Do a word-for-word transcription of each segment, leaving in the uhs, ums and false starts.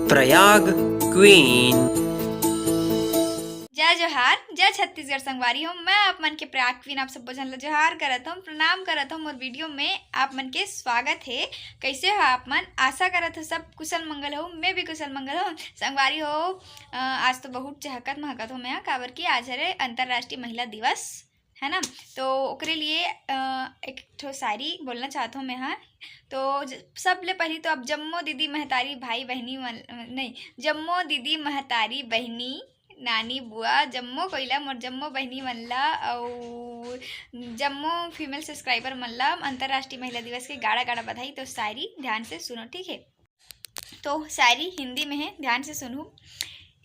Prayag queen. जय जोहार, जय छत्तीसगढ़ संगवारी हो। मैं आप मन के प्रयाग क्वीन आप सब्बो झन ला जोहार करत हूँ, प्रणाम करत हूँ। मोर वीडियो में आप मन के स्वागत हे। कैसे हो आप मन? आशा करत हूँ सब कुशल मंगल हो। मैं भी कुशल मंगल हूँ संगवारी हो। अ, आज तो बहुत चहकत महकत हो मैं, काबर कि आज हरे अंतर्राष्ट्रीय महिला दिवस, है ना? तो ओकरे लिए अ, एक ठो शायरी बोलना चाहत हूँ मैं, हाँ। तो ज-, सबले पहली तो अब जम्मो दीदी महतारी भाई बहनी मन, नहीं, जम्मो दीदी महतारी बहनी, नानी बुआ, जम्मो कोई ला, मोर जम्मो बहनी मन ला, अउ जम्मो फीमेल सब्सक्राइबर मन ला अंतर्राष्ट्रीय महिला दिवस के गाड़ा गाड़ा बधाई। तो शायरी ध्यान से सुनो, ठीक है? तो शायरी हिंदी में है, ध्यान से सुनो।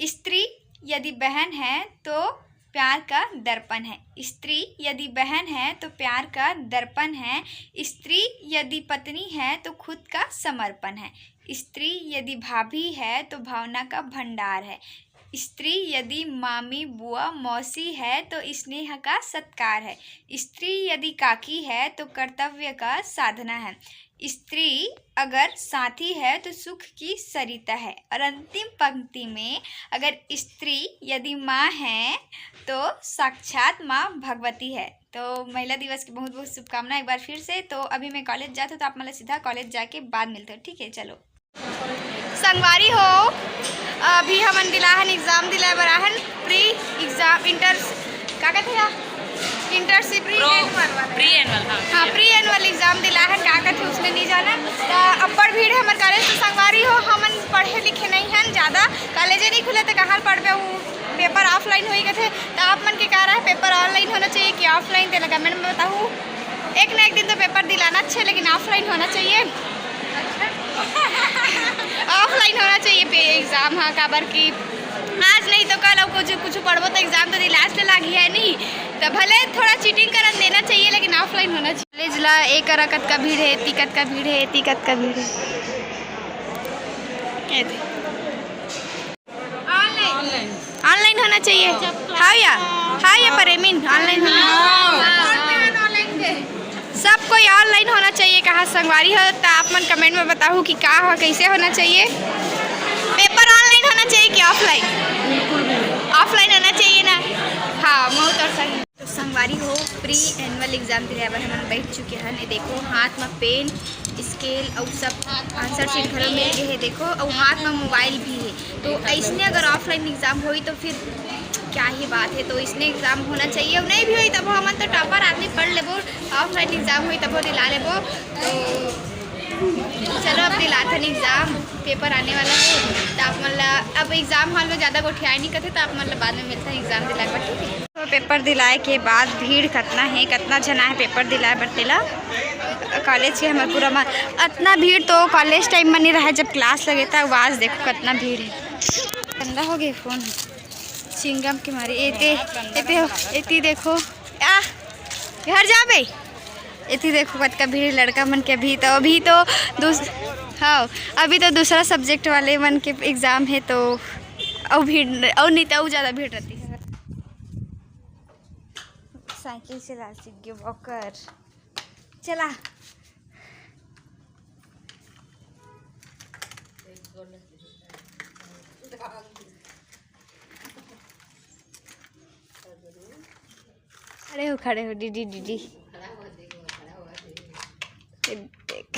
स्त्री यदि बहन है तो प्यार का दर्पण है। स्त्री यदि बहन है तो प्यार का दर्पण है। स्त्री यदि पत्नी है तो खुद का समर्पण है। स्त्री यदि भाभी है तो भावना का भंडार है। स्त्री यदि मामी, बुआ, मौसी है तो स्नेह का सत्कार है। स्त्री यदि काकी है तो कर्तव्य का साधना है। स्त्री अगर साथी है तो सुख की सरिता है। और अंतिम पंक्ति में, अगर स्त्री यदि माँ है तो साक्षात माँ भगवती है। तो महिला दिवस की बहुत बहुत शुभकामना एक बार फिर से। तो अभी मैं कॉलेज जात हूँ, तो आप मन ला सीधा कॉलेज जाके बाद मिलते हो, ठीक है? चलो। संगवारी हो, अभी हमन दिलाहन, एग्जाम दिलाए बर आहन, प्री एग्जाम, इंटर, का कहते हैं, इंटर्नशिप, प्री प्रो-, एनुअल वाला। प्री एनुअल, हाँ, हाँ, pre pre annual. Annual exam दिलाहन, का कहते उसने नहीं जाना। तो अब्बड़ भीड़ है हमारे कॉलेज। तो संगवारी हो, हमन पढ़े लिखे नहीं हन ज़्यादा, कॉलेजे नहीं खुले तो कहाँ पढ़बे, वो पेपर ऑफलाइन होई कहते। तो आप मन के का राय, पेपर ऑनलाइन होना चाहिए कि ऑफलाइन, तेला कमेंट में बताहू। एक ना एक दिन तो पेपर दिलाना अच्छे, लेकिन ऑफलाइन होना चाहिए। ऑफलाइन होना चाहिए पे एग्जाम, हाँ, काबर कि आज नहीं तो कल अउ कुछ, कुछ पढ़बो तो एग्जाम तो दिलास ले लागी है नहीं, तो भले थोड़ा चीटिंग करन देना चाहिए, लेकिन ऑफलाइन होना चाहिए। कॉलेज ला ए करा कतका भीड़ है, ती कतका भीड़ है, ती कतका भीड़ है। ए दे। ऑनलाइन होना चाहिए। हाँ या, हाँ या परेमिन, ऑनलाइन होना। सब कोई ऑनलाइन होना चाहिए कहा संगवारी हो, तो आप मन कमेंट में बताहू कि का हो, कैसे होना चाहिए। पेपर ऑनलाइन होना चाहिए कि ऑफलाइन? ऑफलाइन होना चाहिए ना। हाँ, बहुत और सही। तो संगवारी हो, प्री एनुअल एग्जाम दिलाए बर हमन बैठ चुके हन। ये देखो, हाथ में पेन, स्केल अउ सब आंसर शीट घलो मिल गए हे, देखो, अउ हाथ में मोबाइल भी है। तो ऐसने अगर ऑफलाइन एग्जाम होई तो फिर क्या ही बात है। तो इसने एग्जाम होना चाहिए, अउ नहीं भी होई तब हमन तो टॉपर आदमी, पढ़ लेबो, ऑफलाइन एग्जाम होई तब दिला लेबो। तो चलो, अब दिलाथन एग्जाम, पेपर आने वाला है। तो आप मन ला अब एग्जाम हॉल में ज़्यादा गोठियाए नहीं करते, तो आप मन ला बाद में मिलता है एग्जाम दिलाए बर, ठीक है? तो पेपर दिलाए के बाद भीड़ कतना हे, कतना झन आए पेपर दिलाए बर तेला। कॉलेज के हमर पूरा मा-, अतना भीड़ तो कॉलेज टाइम में नहीं रहे, जब क्लास लगे था, आज देखो कतना भीड़ है। ठंडा हो गए फोन चिंगम के मारे। एते, एते हो, एती देखो, आ, घर जाबे। एती देखो कतका भीड़ लड़का मन के। अभी तो, अभी तो दूस-, हाँ, अभी तो दूसरा सब्जेक्ट वाले मन के एग्जाम है, तो अउ भीड़, अउ नहीं तो अउ ज़्यादा भीड़ रहती है। साइकिल चला सीख गए, वॉकर चला। खड़े हो, खड़े हो, डीडी, डीडी। ये देख।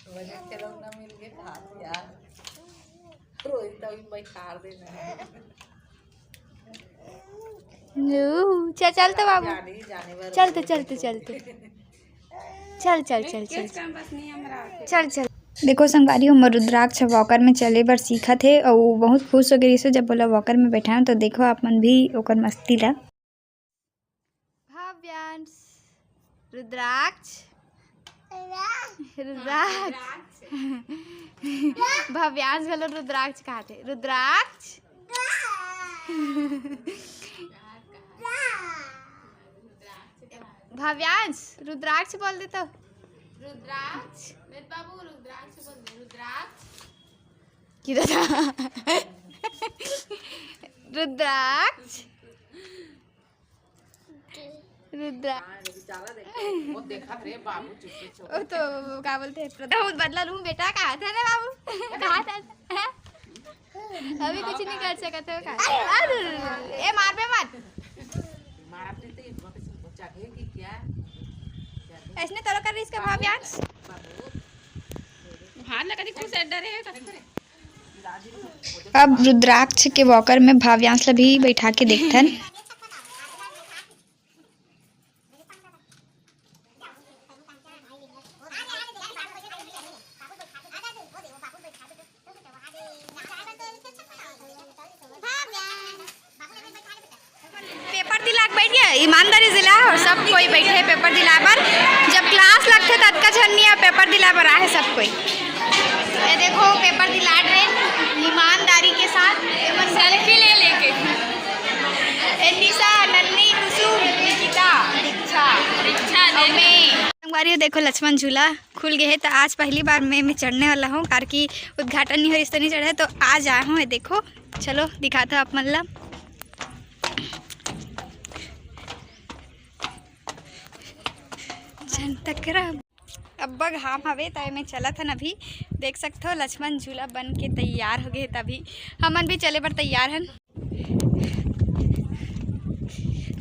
वजन के लोग ना मिल के खात यार। रोहित अभी बैठार देना है। लो, चल, चल तो बाबू। जाने, जाने वाला चल तो, है। चल तो, चल तो। चल, चल, चल, चल। चल, चल। देखो संगवारी हो, मोर रुद्राक्ष वॉकर में चले बर सीखत हे, अउ बहुत खुश हो गई से जब बोला वॉकर में बैठाएं। तो देखो आप मन भी ओकर मस्ती ला। भाव्यांश, रुद्राक्ष, रुद्राक्ष। भाव्यांश घलो रुद्राक्ष कहाथे। रुद्राक्ष। भाव्यांश, रुद्राक्ष बोल दे तो। रुद्राक्ष, मेरे बाबू रुद्राक्ष बोल दे, रुद्राक्ष। किधर था? रुद्राक्ष। रुद्रा। वो देखत रे बाबू, चुप चुप। वो तो का बोलते हैं, प्रधान। बहुत बदला लूं बेटा, कहा था रे बाबू? कहा था? अभी कुछ नहीं कर सकत हो का? अरे, ए, मारबे मत। मारते तो ये बहुत चढ़े कि क्या? ऐसने तोरो कर रही इसका भाव, यार। भार लगा दी, कुछ डरे है। अब रुद्राक्ष के वॉकर में भाव्यांश ला भी बैठा के देखथन। पेपर दिला के बैठ गया, ईमानदारी जिला और सब कोई बैठे हैं पेपर दिला बर। जब क्लास लगथे त अतका झन नहीं है, पेपर दिला बर आए सब कोई। ये देखो पेपर दिला रहे हैं ईमानदारी के साथ। सेल्फी ले लेके। ए निशा, नन्नी, कुसुम, निकिता, दीक्षा, दीक्षा, और मैं। संगवारी हो, देखो लक्ष्मण झूला खुल गए है, तो आज पहली बार मैं मैं चढ़ने वाला हूँ, कार कि उद्घाटन नहीं हो, इस तरह नहीं चढ़े, तो आज आया हूँ। ये देखो, चलो दिखाता हूँ आप मन ला। झन टकरा। अब्बा घाम हवे, त एमे चलत हन अभी। देख सकथो, लक्ष्मण झूला बन के तैयार हो गए, तभी हमन भी चले बर तैयार हन।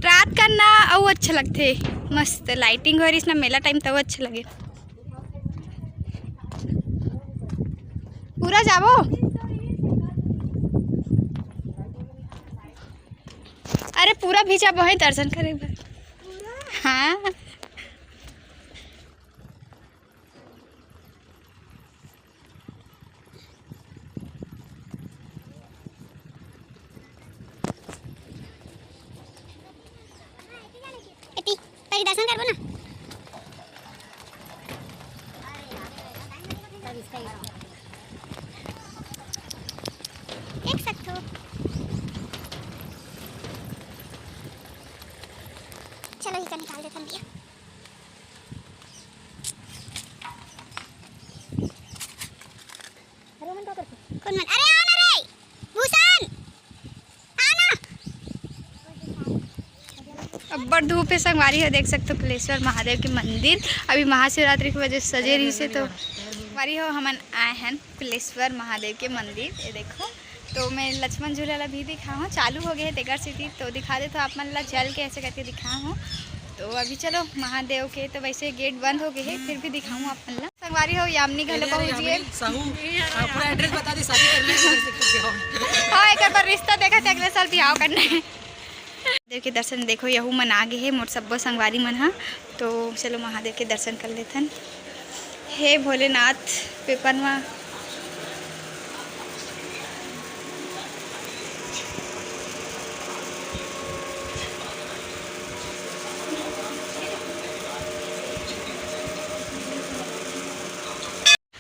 रात का ना अउ अच्छा लगथे, मस्त लाइटिंग हो रही ना मेला टाइम, तब अच्छा लगे। पूरा जाबो। अरे पूरा भी जाबो है दर्शन करे बर। हाँ। एती, पहले दर्शन करबो ना। देख सकथो। चलो, इका निकाल देथन भैया। अरे, ओमन का करथे? कौन मन? अरे, आ ना रे, भूषण, आ ना। अब्बड़ धूप है संगवारी हो, देख सकथो कुलेश्वर महादेव के मंदिर अभी महाशिवरात्रि की वजह से सजे रही से, तो संगवारी हो, हमन आए हैं कुलेश्वर महादेव के मंदिर। ये देखो, तो मैं लक्ष्मण झूला ला भी दिखा हूँ, चालू हो गए है तेकर सेती, तो दिखा देथो आप मन ला, चल के ऐसे करके दिखा हूँ। तो अभी चलो महादेव के, तो वैसे गेट बंद हो गए है, फिर भी दिखाऊँ आप मन ला। संगवारी हो, यामिनी घलो पहुंच गए। साहू, हाँ, पूरा एड्रेस बता दे, शादी करना है तो कैसे करके आओ। हाँ, एक बार रिश्ता देखा थे, अगले साल बिहाव करना है। देव के दर्शन देखो, यहू मन आ गे हे, मोर सब्बो संगवारी मन ह। तो चलो महादेव के दर्शन कर लेथन। हे भोलेनाथ, पेपर म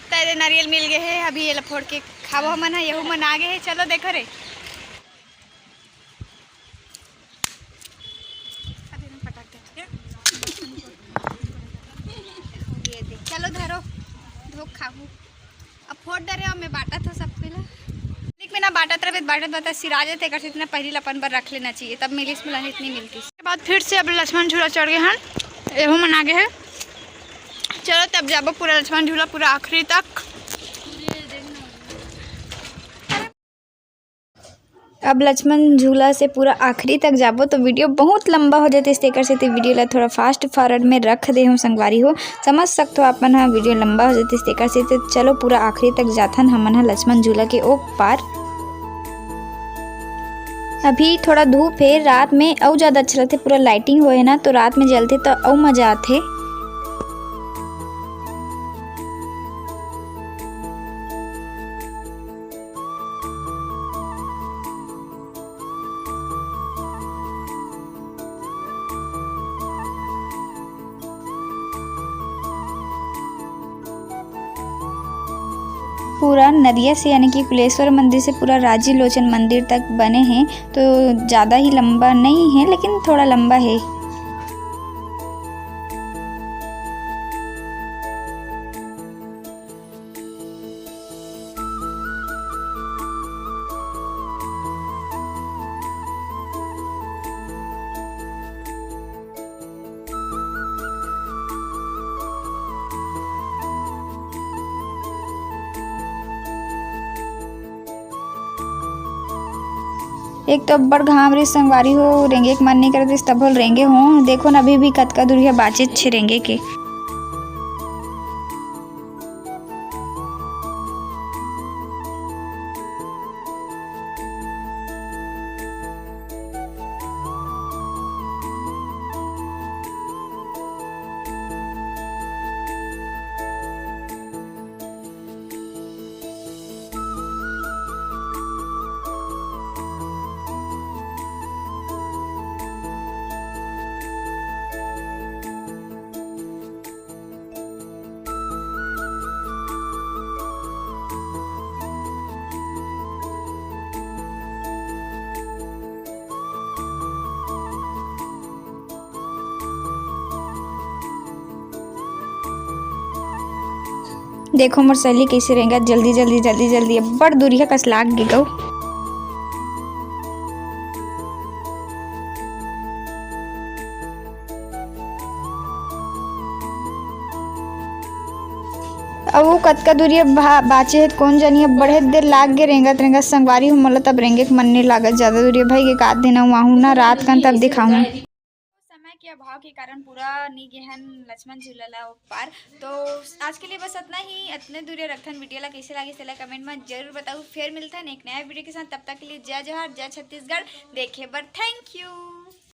त एदे नारियल मिल गे हे, अभी एला फोड़ के खाबो हमन ह। यहू मन आ गे हे, चलो देखो रे। अभी हम पटक देते हैं। ये दे, चलो धरो, धोक खाबो। अब फोड़ डरे हो, मैं बांटत हो सबके ला। लिख में ना बांटत रहे, बांटत बांटत सिरा जाते, तेकर से इतना पहली अपन बर रख लेना चाहिए, तब मिलिस मिलन इतनी मिलती। उसके बाद फिर से अब लक्ष्मण झूला चढ़ गए हैं, एहू मन आ गे हे। चलो तब जाबो पूरा लक्ष्मण झूला पूरा आखिरी तक। अब लक्ष्मण झूला से पूरा आखिरी तक जाबो तो वीडियो बहुत लंबा हो जाते, तेकर सेती वीडियो ला थोड़ा फास्ट फॉरवर्ड में रख दे हूँ संगवारी हो, समझ सकथो आप मन ह वीडियो लंबा हो जाते, तेकर सेती चलो पूरा आखिरी तक जाथन हमन ह लक्ष्मण झूला के ओ पार। अभी थोड़ा धूप हे, रात में अउ ज्यादा अच्छा लगथे, पूरा लाइटिंग होए ना तो रात में जलथे तो अउ मजा आथे। पूरा नदिया से यानी कि कुलेश्वर मंदिर से पूरा राजी लोचन मंदिर तक बने हे, तो ज़्यादा ही लंबा नहीं है, लेकिन थोड़ा लंबा है। एक तो अब्बड़ घाम रहिस संगवारी हो, रेंगे के मन नइ करत रहिस, तभो ले रेंगे हो। देखो न, अभी भी कतका दूरिहा बाचेच हे रेंगे के। देखो मोर सहेली कइसे रेंगत, जल्दी जल्दी जल्दी जल्दी, अब्बड़ दूरिहा कस लाग गे गऊ। अउ कतका दूरिहा बा-, बाचे हे, कोन जनी, अब्बड़े देर लाग गे रेंगत रेंगत संगवारी हो। मोला तब रेंगे के मन नइ लागत जादा दूरिहा, भई एक आध दिन अउ आहूँ ना रात कन, तब दिखाहूँ। समय के अभाव के कारण पूरा नी गेहन लक्ष्मण झूला ला ओ पार। तो आज के लिए बस अतना ही, अतने दूरिहा रखथन। वीडियो ला कइसे लागिस तेला comment में जरूर बताऊ। फिर मिलथन एक नया वीडियो के साथ, तब तक के लिए जय जोहार, जय छत्तीसगढ़। देखे बर thank you।